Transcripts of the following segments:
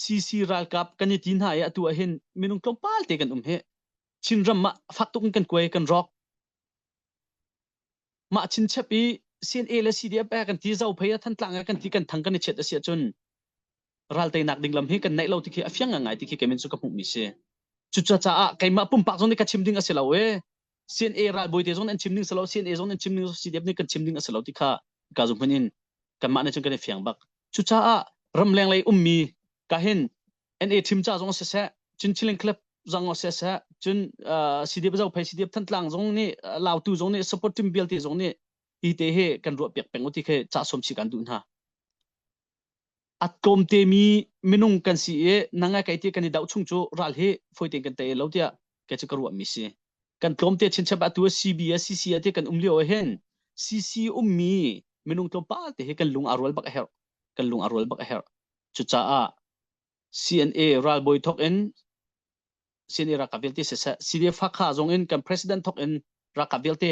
CC ralkap kan i ti hna i atu ah hin minung tlawmpal te kan um hi. Chinram ah fak tuk in kan kuai kan rawk. Mah chinchep i CNA le CDF kan ti zo phei a Thantlang kan ti kan thang kan i chet a si ahcun ral teinak ding lam hi kan neih lo ti khi a fiang ngai ti khi keimin cu ka hmuh mi si. Cucaah keimah pumpak zong nih ka chim ding a si lo e. CNA ralbawi te zong an chim ding si lo, CNA zong an chim ding CDF nih kan chim ding a si lo ti kha ka zum hmun in kanmah nih cun kan i fiang bak. Cucaah ramleng lei ummi ka hin NA thim ca zong siseh, cun Chiling Club zong siseh, cun CDF Zophei CDF Thantlang zong nih Lautu zong nih support team vialte zong nih hi te hi kan ruah piak peng u ti khi ca som si kan duh hna. A tlawmte mi minung kan si i nang kai ti kan i doh chung cu ral hi foi tein kan tei lo tiah kei cu ka ruah mi si. Kan tlawmte chinchap atu CB a CC a ti kan um lio hin CC ummi minung tlawmpal te hi kan lung a rual bak a herh. Kan lung a rual bak a herh. Cucaah CNA ralbawi thawk in CNA ralkap vialte siseh, CDF Hakha zong in kan president thawk in ralkap vialte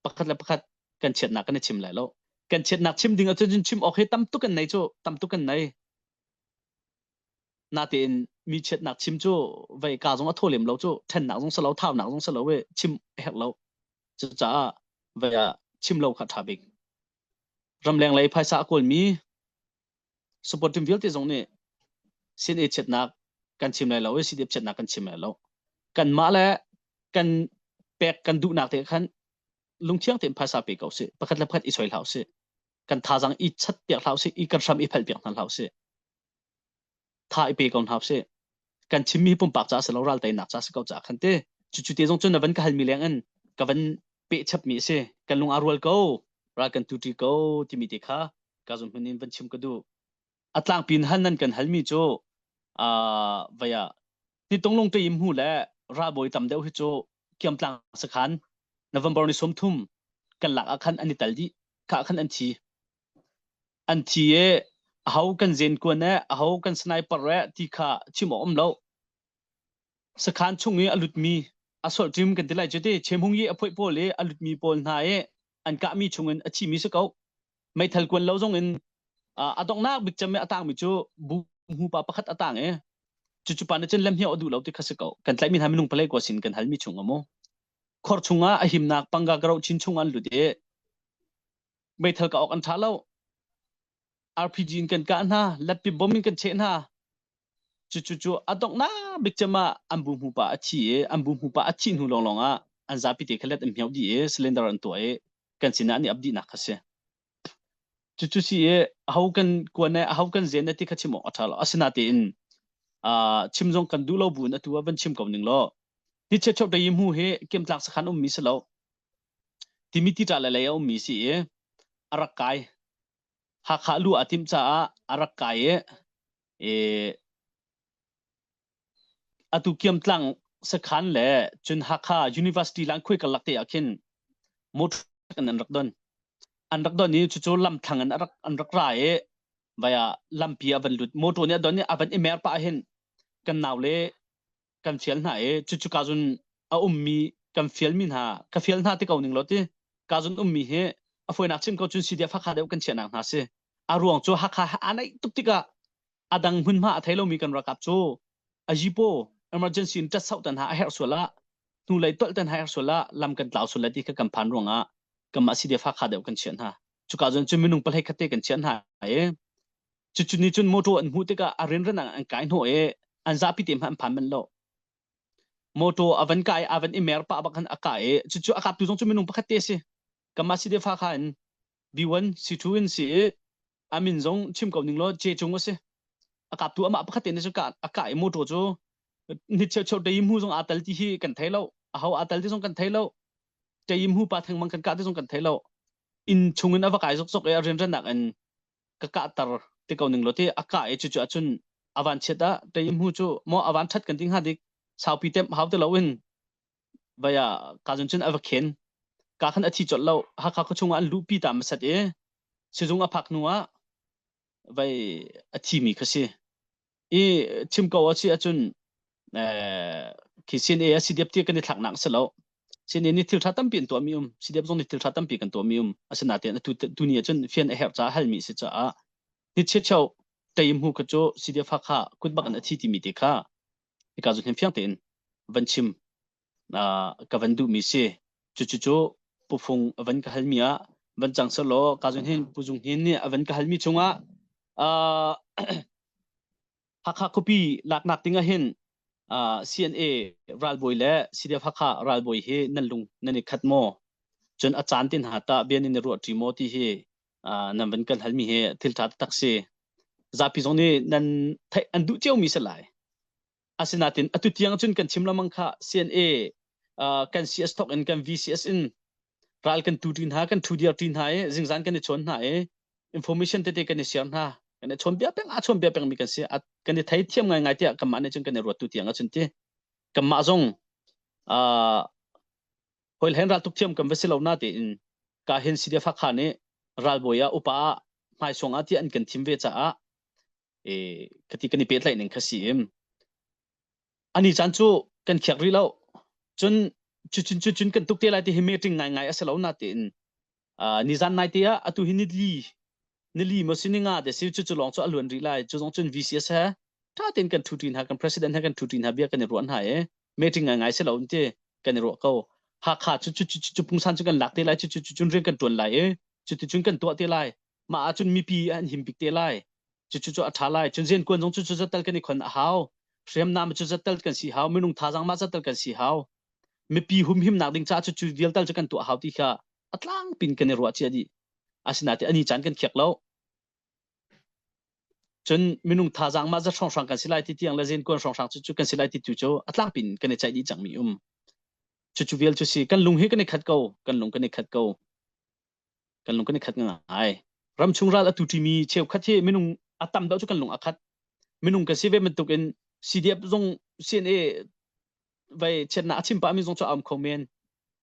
pakhat le pakhat kan chiatnak kan i chim lai lo. Kan chiatnak chim ding ahcun chim awk hi tam tuk kan nei cu, tam tuk kan nei. Natein mi chiatnak chim cu vei ka zong a thaw lem lo cu, ṭhennak zong si lo, thaunak zong si lo i chim a herh lo. Cucaah vei ah chim lo kha ṭha bik. Ramleng lei phaisa a kawlmi support team vialte zong nih CNA chiatnak kan chim lai lo i CDF chiatnak kan chim lai lo. Kanmah le kan pek kan duhnak te khan lungthiang tein phaisa pe ko sih. Pakhat le pakhat i soi hlah usih. Kan thazaang i chat piak hlah usih, i kan hram i phelh piak hna hlah usih. Tha i pe ko hna usih. Kan chimmi pumpak ca si lo ral teinak ca si ko ca khan te. Cucu te zong cun na van ka halmi leng in ka van peh chapmi a si. Kan lung aa rual ko, ral kan tuṭi ko timi te kha ka zum hmun in van chim ka duh. A tlangpi in hal nan kan halmi cu uh, vei ah nitunglung te im hu le ralbawi tam deuh hi cu kiamtlang sakhan November ni 30 kan lak ah khan an i tal dih kha khan an thi an thi e aho kan zen kuan e aho kan sniper e ti kha chim awk um lo Sakhan chung i a lutmi a solh ṭim kan ti lai cu ti Chemhung i a phoih pawl i a lutmi pawl hna i an kahmi chungin a thimi si ko. Meithal kuan lo zongin a donghnak bik cem i a tangmi cu bu hmupa pakhat a tang i cucu pa nih cun lemhniau a duh lo ti kha si ko. Kan tlaihmi hna minung palei kua sin kan halmi chung amu. Khor chungah a himnak panga garo chin chung an lut i meithal ka awk an ṭha lo. RPG in kan kah hna, latpi bom in kan cheh hna. Cucu a donghnak bik cem ah an bu hmupa a thi i an bu hmupa a thih hnu lawnglawng ah an zapi te kha let an hmioh dih i cylinder an tuah i kan sinah an i ap dihnak kha si. Cucu si i aho kan kuan e aho kan zen e ti kha chim awk a ṭha lo. Asinatein uh, chim zong kan duh lo bu in atu ah van chim ko ning law ni chiat te hmu hi kiamtlak sakhan ummi si lo. Timi ti ṭa le lei a ummi si i a rak kai. Hakha lu a timh caah a rak kai i i atu Kiamtlang sakhan le cun Hakha University lang khui karlak te ah khin motor in an rak don. An rak don i cucu lamthlang in an rak ra i vaya lampi a van lut. Motor nih a don i a van i mer pah hin kan nau le kan fial hna i cucu ka zun a ummi kan fialmi hna ka fial hna ti ko ning law ti ka zun ummi hi a fawinak chim ko cun CDF Hakha deuh kan chiahnak hna si. A ruang cu Hakha a naih tuk tikah a dang hmunhma a thei lomi kan ralkap cu a yipo emergency in ṭat sauh tan ha a herh sual ah hnulei tolh tan ha herh sual ah lam kan tlau sual lai ti kha kan phan ruangah kanmah CDF Hakha deuh kan chiah hna. Cuka zon cu minung palhei khat te kan chiah hna i cucu ni cun motor an hmuh tikah a rinran an kai hnawh i an zapi te hmanh an phan manh lo. Motor a van kai a van i mer pah bak khan a kai i cucu a kaptu zong cu minung pakhat te si. Kanmah CDF Hakha in B1 C2 in si i a min zong chim ko ning law C cung a si. A kaptu amah pakhat te nih cun a kah i motor cu ni cheu cheu mu zong aa tel ti hi kan thei lo. Aho aa tel ti zong kan thei lo. Tei mu pa thengmang kan kah ti zong kan thei lo. Inn chung in a va kai zokzok i a rianrannak in ka kahter ti ko ning law ti a kah i cucu ahcun a van chiat ah tei mu cu maw a van that kan ti hnga dik saupi tem hau ti lo in vaya ka zun cun a va khen ka khan a thi colh lo Hakha khuachung ah an luhpi ta hmasat i sizung a phak hnu ah vai a thimi kha si i chim ko a si ahcun khi CNA a CDF ti kan i thlaknak si lo CNA nih thil tha tampi an tuahmi um CDF zong nih thil tha tampi kan tuahmi um asinain atu tuni ahcun fian a herh caah halmi si caah ni chiat cheu. Ṭeihmu kha cu CDF Hakha kut bak in a thi timi te kha hika zu hin fiang tein van chim ka van duhmi si. Cucu cu pufung a van ka halmi ah van cang selaw ka zun hin Pu Zung Hnin nih a van ka halmi chungah Hakha khuapi laknak ding ah hin CNA ralbawi le CDF Hakha ralbawi hi nan lung nan i khat maw? Cun a caan tin hna tah bia nan i ruah ṭi maw ti hi nan van kan halmi hi thil ṭha taktak si. Zapi zong nih nan theih an duh ciomi si lai. Asinain atu tiang cun kan chim lengmang kha CNA kan CS thawk in kan VCS in ral kan tu ṭi hna kan ṭhu dir ṭi hna i zingzan kan i chawn hna i information tete kan i share hna kan i chawn bia peng a chawn bia peng mi kan si kan i thei thiam ngai ngai tiah kanmah nih cun kan i ruat tu tiang ahcun ti kanmah zong hoi len ral tuk thiam kan va si lo na tiin ka hin CDF Hakha nih ralbawi ah upa ah hmaisuang ah ti an kan thim ve caah e khati kan i pehtlaih ning kha si im ani caan cu kan khiak rih lo cun cu cun cu cun kan tuk te lai ti hi meeting ngai ngai a si lo na tiin nizan nai te ah atu hi nili nili maw si ninga te si cu cu lawng cu a luan rih lai cu zong cun VCS he tha tein kan thu ṭi hna kan president he kan thu ṭi hna bia kan i ruah hna i meeting ngai ngai si lo ti kan i ruah ko Hakha cu cu cu cu pungsan cu kan lak te lai cu cu cun rian kan ṭuan lai i cu ti cun kan tuah te lai mah ahcun mipi an him bik te lai cu cu cu a ṭha lai cun rian kuan zong cu cu zatal kan i khon a hau hriamnam cu zatal kan si hau minung thazang mah zatal kan si hau mipi humhimnak ding caah cu cu vialtal cu kan tuah hau ti kha a tlangpin kan i ruah cia dih asinain ani caan kan khiak lo cun minung thazaang mah zat hrawnghrang kan si lai ti tiang le zen kuan hrawnghrang cu cu kan si lai ti tu cu a tlangpin kan i ceih dih cangmi um cu cu vial cu si kan lung hi kan i khat ko kan lung kan i khat ko kan lung kan i khat ngai ramchung ral atu ṭimi cheukhat hi minung a tam deuh cu kan lung a khat minung kan si ve bantuk in CDF zong CNA vai chiatnak a chim pah mi zong cu a um kho men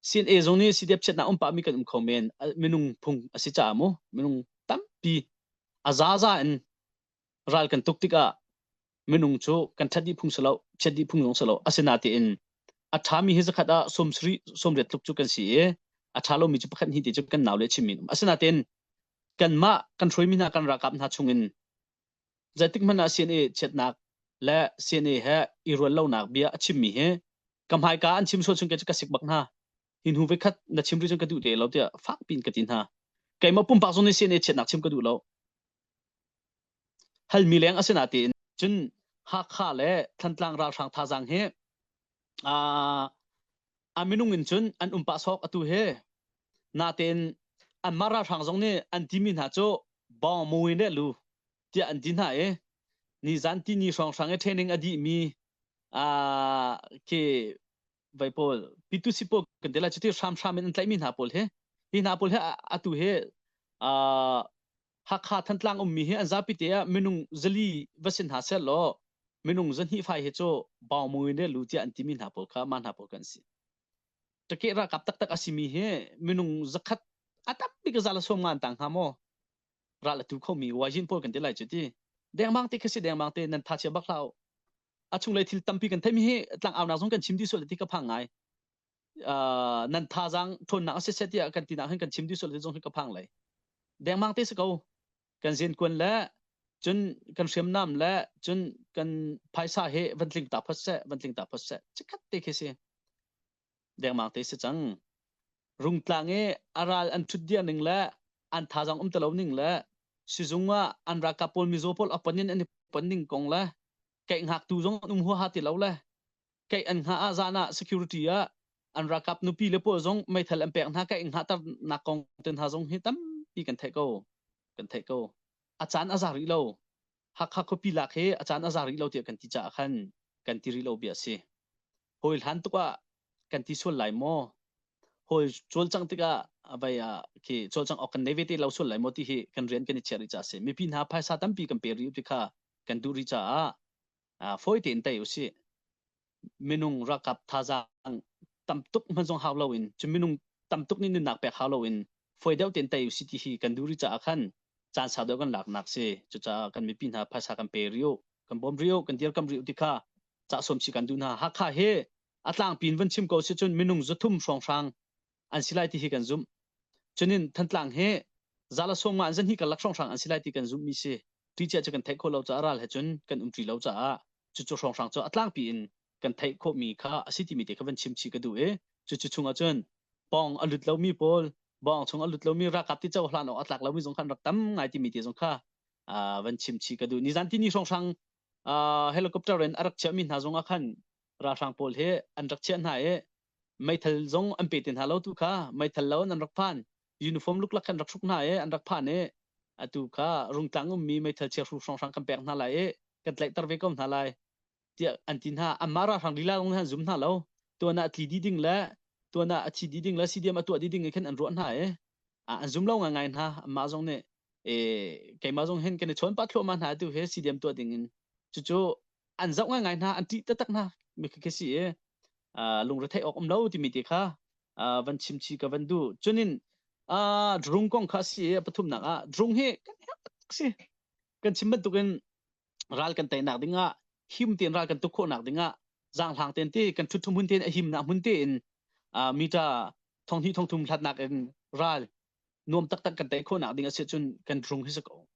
CNA zong nih CDF chiatnak um pah mi kan um kho men minung phung a si caah mu minung tampi a zaza in ral kan tuk tikah minung cu kan ṭhat dih phung si lo chiat dih phung zong si lo asinatein a ṭhami hi zakhat ah 70 80 tluk cu kan si i a ṭha lomi cu pakhat hnih te cu kan nau le chimmi asinatein kanmah kan hruaimi hna kan ralkap hna chungin zeitik hmanh ah CNA chiatnak le CNA he i rual lonak bia a chimmi hi ka hmaika an chim sual chung ke cu ka sik bak hna hi hnu vekhat na chim rih cun ka duh te lo tiah fak pin ka ti hna keimah pumpak zong nih CNA chiatnak chim ka duh lo Halmi leng a si natein cun Hakha le Thantlang ralhrang thazaang hi a minung in cun an um pah sawk atu hi. Natein anmah ralhrang zong nih an timi hna cu bawng mui le lu tiah an ti hna i nizan tini hrawnghrang i training a dihmi khi vai pawl pitusi pawl kan ti lai cuti hramhram in an tlaihmi hna pawl hi hi hna pawl hi atu hi Hakha Thantlang ummi hi an zapi te ah minung zali va sin hna seh law minung zahnih fai hi cu baumui le lu tiah an timi hna pawl kha mah hna pawl kan si. Ṭake ralkap taktak a simi hi minung zakhat a tam bik za le sawm nga an tang hnga maw? Ral a tu khomi wajin pawl kan ti lai cu ti. Dengmang te khi si dengmang te nan tha chia bak hlah u. A chunglei thil tampi kan theimi hi tlang aunak zong kan chim dih sual ti ka phang ngai. Nan thazaang ṭhawnnak a si seh tiah kan tinak hin kan chim dih sual ti zong hi ka phang lei. Dengmang te si ko. Kan zenkuan le cun kan hriamnam le cun kan phaisa he van tling ta phot seh, van tling ta phot seh. Chikkhat te khi si. Dengmang te si cang. Rungtlang i a ral an ṭhut dir ning le an thazaang um ti lo ning le sizung ah an ralkap pawl mizaw pawl a pon in an i pon ning kong le keih hngaktu zong an um huaha ti lo le keih an hngah ah zan ah security ah an ralkap nupi le pawl zong meithal an pek hna keih hngah nak kong te hna zong hi tampi kan theih ko kan theih ko a caan a za rih lo Hakha khuapi lak hi a caan a za rih lo tiah kan ti caah khan kan ti rih lo bia a si. Hawi hlan tuk ah kan ti sual lai maw? Hawi cawlcangh tikah vai ah khi cawlcangh awk kan nei ve te lo sual lai maw ti hi kan rian kan i chiah rih caah a si. Mipi hna phaisa tampi kan pe rih ti kha kan duh rih caah fawi tein tei usih. Minung ralkap thazaang tam tuk hmanh zong hau loin cu minung tam tuk nih nunnak pek hau loin fawi deuh tein tei usih ti hi kan duh rih caah khan caan sau deuh kan laknak si. Cucaah kan mipi hna phaisa kan pe rih u, kan bawm rih u, kan dirkamh rih u ti kha cah sawm si kan duh hna. Hakha hi a tlangpi in van chim ko si cun minung 300 hrawnghrang an si lai ti hi kan zumh. Cunin Thantlang hi zala sawm nga an zahnih karlak hrawnghrang an si lai ti kan zumhmi si. Ṭih cia cu kan theih khawh lo caah ral he cun kan um ṭi lo caah cucu hrawnghrang cu a tlangpi in kan theih khawhmi kha a si timi te kha van chim chih ka duh i cucu chungah cun pawng a lut lomi pawl bawng chung a lut lomi ralkap ti cohlan awk a tlak lomi zong kha an rak tam ngai timi te zong kha van chim chih ka duh. Nizan tini hrawnghrang helicopter in a rak chiahmi hna zong ah khan ralhrang pawl hi an rak chiah hna i meithal zong an pe te hna lo tu kha meithal lo an rak phan uniform luklak khan rak hruk hna i an rak phan i atu kha rungtlang ummi meithal chiahru hrawnghrang kan pek hna lai i kan tlaihter ve ko hna lai tiah an ti hna. Anmah ralhrang lila zong an zum hna lo. Tuan ah tli dih ding le tuan ah a thi dih ding le CDM a tuah dih ding khin an ruah hna i an zum lo ngaingai hna. Anmah zong nih e keimah zong hin kan i chawn pah thluahmah hna tu he CDM tuah ding in. Cucu an zoh ngaingai hna, an ṭih taktak hna mi khi si i lungretheih awk um lo timi te kha van chim chi ka van duh. Cunin drung kong kha si i pathumnak ah drung hi kan herh taktak si. Kan chim bantukin ral kan teinak dingah him tein ral kan tuk khawhnak dingah zaanghlang tein ti kan ṭhut hmun tein a himnak hmun tein meter 2,000 3,000 hlatnak in ral nuam taktak kan tei khawhnak ding a si cun kan drung hi si ko.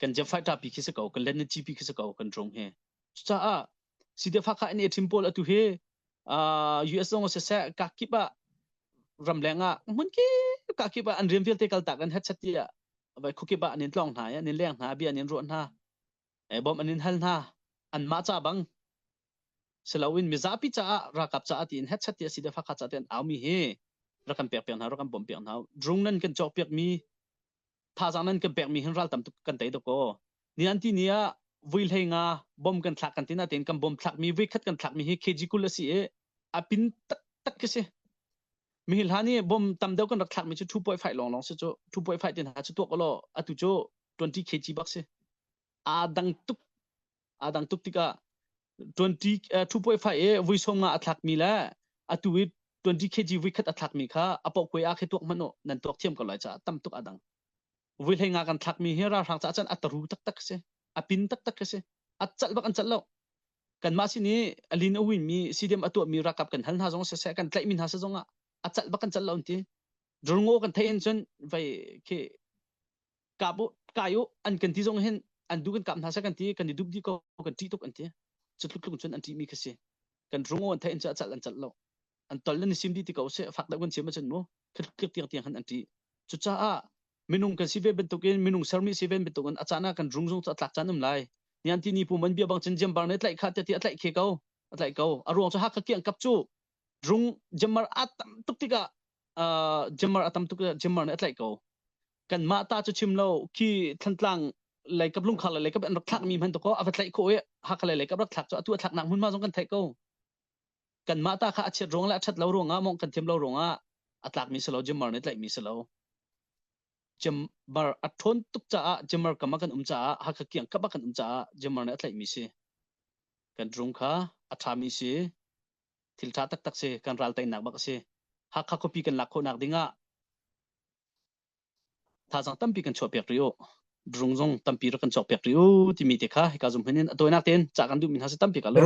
Kan jet fighter pi khi si ko, kan land GP khi si ko kan drung hi. Cucaah CDF Hakha in a thim pawl atu hi US zong siseh kakip ah ramleng ah hmun kip kakip ah an rian vialte kaltak an hetchat tiah vai khukip ah an in tlong hna i an in leng hna, bia an in ruah hna, bom an in hal hna. Anmah ca bang siloin mizapi caah ralkap caah tiin hetchat tiah CDF Hakha caah tiah an aumi hi rak kan pek piak hna, rak kan bawmh piak hna. Drung nan kan cawk piak mi thazaang nan kan pekmi hin ral tam tuk kan tei dawk aw. Ni an ti ni ah vui hlei nga bom kan thlak kan ti na tein kan bom thlakmi vui khat kan thlakmi hi kg 20 a si i a pin taktak khi si. Mi hlan i bom tam deuh kan rak thlakmi cu 2.5 lawng lawng si cu 2.5 tin ha cu tuak law atu cu 20 kg bak si. Aa dang tuk aa dang tuk tikah 20 2.5 i vui 50 a thlakmi le atu i 20 kg vui khat a thlakmi kha a pohkuai ah khi tuak hmanh u nan tuak thiam ko lai caah tam tuk a dang. Vui hlei nga kan thlakmi hi ralhrang caah cun a taru taktak si, a pin taktak si, a calh bak an calh lo. Kanmah sin i a lin a win mi CDM a tuahmi ralkap kan hal hna zong siseh kan tlaihmi hna si zong ah a calh bak kan calh lo an ti. Drungo kan theih in cun vai khi kap u kai u an kan ti zong hin an du kan kap hna seh kan ti, kan i dup dih ko, kan ṭih tuk an ti. Cu tluk tluk cun an ṭihmi khi si. Kan rungo an theih in cu a calh an calh lo. An tol nan i sim dih ti ko seh fak deuh kan chim ahcun mu tlik tiang tiang han an ṭih. Cucaah minung kan si ve bantukin minung sermi si ve bantukin a caan ah kan rung zong cu a tlak caan um lai. Nian ti ni pu man bia bang cun jambar ne tlaih kha tiah a tlaih khe ko, a tlaih ko. A ruang cu Hakha kiang kap cu rung jamar a tam tuk tikah jamar a tam tuk jamar nih a tlaih ko. Kanmah ta cu chim lo khi Thantlang lei kap lungkhar lei kap an rak thlak mi hman to ko a va tlaih khawh i Hakha lei kap rak thlak cu atu a thlaknak hmunhma zong kan theih ko. Kanmah ta kha a chiat ruang le a ṭhat lo ruangah mong kan thiam lo ruangah a tlakmi si lo, jamar nih tlaihmi si lo. Jamar a ṭhawn tuk caah jamar kam ah kan um caah Hakha kiang kap ah kan um caah jamar nih a tlaihmi si. Kan rung kha a ṭhami si, thil ṭha taktak si, kan ral teinak bak a si. Hakha khuapi kan lak khawhnak dingah Thazaang tampi kan chuahpiak rih u. Rung zong tampi rak kan cawkpiak rih u timi te kha hika zum hin in a tawinak tein cah kan duhmi hna si tampi ka lo.